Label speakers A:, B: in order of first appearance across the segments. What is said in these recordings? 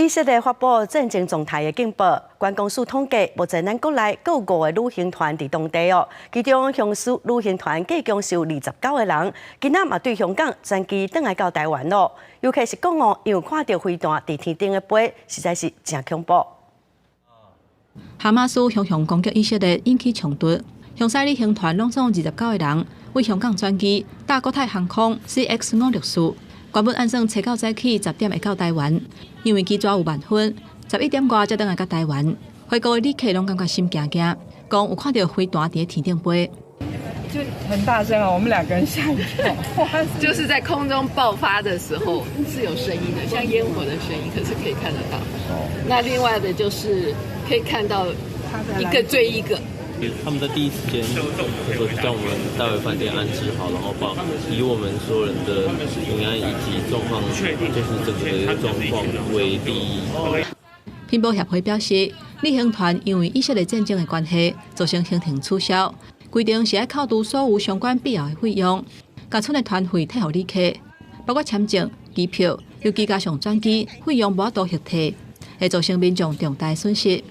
A: 以色列發布戰爭狀態的警報，觀光署統計，目前咱國內閣有五個旅行團佇當地哦，其中雄獅旅行團計共收29個人，今仔嘛對香港轉機轉來到台灣咯。遊客是講哦，因為看著飛彈佇天頂咧飛，實在是誠恐怖。
B: 哈馬斯雄雄攻擊以色列，引起衝突。雄獅旅行團攏總29個人，為香港轉機，搭國泰航空 CX564。原本按算初九早起10點會到台灣，因為機組有慢分，11點外才轉來到台灣。回國的旅客攏感覺心驚驚，講有看著飛彈佇天頂飛。
C: 就很大聲啊！我們兩個人嚇一跳。
D: 就是在空中爆發的時候是有聲音的，像煙火的聲音，可是可以看得到。那另外的就是可以看到一個追一個。
E: 他們在第一時間的時候就將我們帶回飯店安置好，然後把以我們所有人的平安以及狀況，就是整個的狀況為第一。
B: 拼搏協會表示，旅行團因為以色列戰爭的關係，造成行程取消，規定是愛扣除所有相關必要的費用，共剩的團費退予旅客，包括簽證、機票，尤其加上轉機費用無法度核退，會造成民眾重大損失。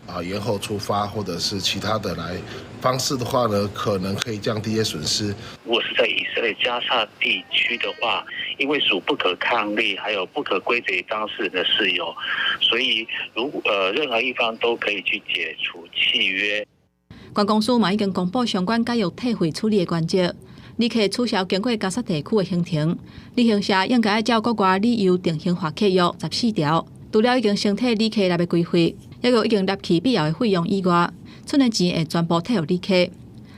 F: 啊，延後出發或者是其他的來方式的話呢，可能可以降低一些損失。
G: 如果是在以色列加薩地區的話，因為屬不可抗力，還有不可歸責當事人的事由，所以如任何一方都可以去解除契約。
B: 觀光署嘛已經公布相關解約退費處理的原則，旅客取消經過加薩地區的行程，旅行社應該愛照國外旅遊定型化契約14條，除了已經先退旅客納的規費，抑閣已經納去必要的費用以外，剩的錢會全部退予旅客。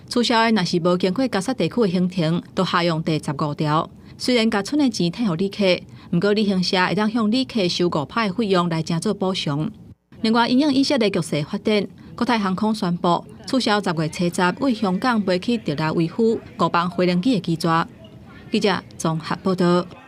B: 取消的若是無經過加薩地區的行程，就適用第15條。雖然共剩的錢退予旅客，毋過旅行社會當向旅客收5%的費用來成做補償。另外，因應以色列局勢發展，國泰航空宣布取消10月初10為香港飛去特拉維夫五班飛行機的機座。記者綜合報道。